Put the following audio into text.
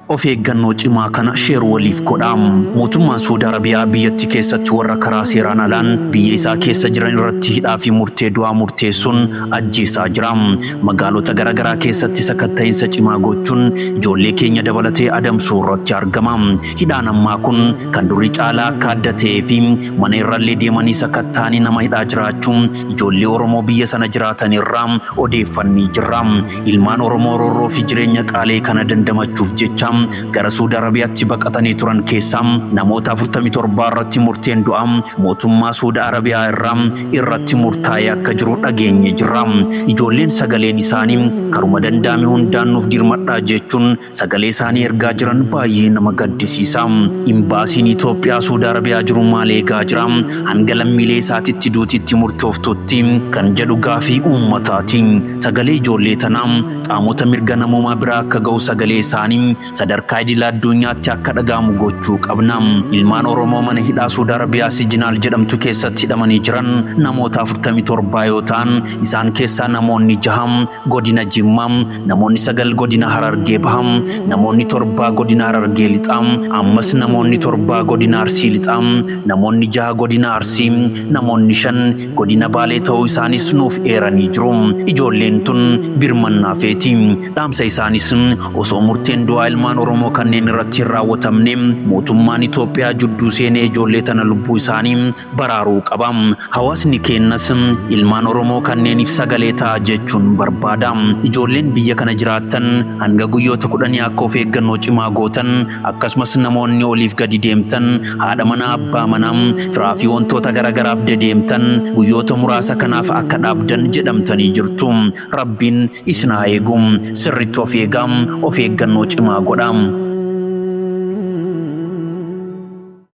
Of eeggannoo cimaa kana share waliif godhaa. Mootummaan Suudi Arabiyaa biyyattii keessatti warra karaa seeraan alaan biyya isaa keessa jiran irratti hidhaa fi murtee du'aa murteessuun ajjeesaa jira. Magaalota garaagaraa keessatti sakatta'iinsa cimaa gochuun ijoollee keenya dabalatee adamsuu irratti argama. Hidhaan ammaa kun kan durii caalaa akka adda ta'ee fi mana irrallee deemanii sakatta'anii nama hidhaa jiraachuu ijoollee Oromoo biyya sana jiraatan irraa odeeffannee jirra. Ilmaan Oromoo roorroo fi jireenya qaala'e kana dandamachuuf jecha gara Suudi Arabiyaatti baqatanii turan keessaa namoota 47 irratti murteen du'aa mootummaa Suudi Arabiyaa irraa irratti murtaa'ee akka jiru dhageenye jirra. Ijoolleen sagaleen isaanii karuma danda'ame hundaan nuuf dirmadhaa jechuun sagalee isaanii ergaa jiran baay'ee nama gaddisiisa. Imbaasiin Itoophiyaa Suudi Arabiyaa jiru maal eegaa jira? Hanga lammiilee isaatitti duutitti murtooftutti kan jedhu gaafii uummataati. Sagalee ijoollee tanaa qaamota mirga namoomaa biraa akka ga'u sagalee isaanii sadarkaa idila addunyaatti akka dhaga'amu gochuu qabna. Ilmaan Oromoo mana hidhaa Suudi Arabiyaa Sijinaal jedhamtu keessatti hidhamanii jiran namoota 47 yoo ta'an, isaan keessaa namoonni jaha godina Jimmaa, namoonni 9 godina Harargee Bahaa, namoonni 7 godina Harargee Lixaa, ammas namoonni 7 godina Arsii Lixaa, namoonni 6 godina Arsii, namoonni 5 godina Baalee ta'uu isaanis nuuf eeranii jiru. Ijoolleen tun birmannaa feeti. Dhaamsa isaanis osoo murteen du'aa ilmaan Oromoo kanneen irratti hin raawwatamne mootummaan Itoophiyaa judduu seenee ijoollee tana lubbuu isaanii baraaruu qaba. Hawaasni keennas ilmaan Oromoo kanneeniif sagalee ta'a jechuun barbaada. Ijoolleen biyya kana jiraattan hanga guyyoota kudhanii akka of eeggannoo cimaa gootan, akkasumas namoonni oliif gadi deemtan, haadha manaa, abbaa manaa, firaa fi wantoota garagaraaf dedeemtan guyyoota muraasa kanaaf akka dhaabdan jedhamtanii jirtu. Rabbiin isin haa eegu. Sirriitti of eegaa, of eeggannoo cimaa godhaa.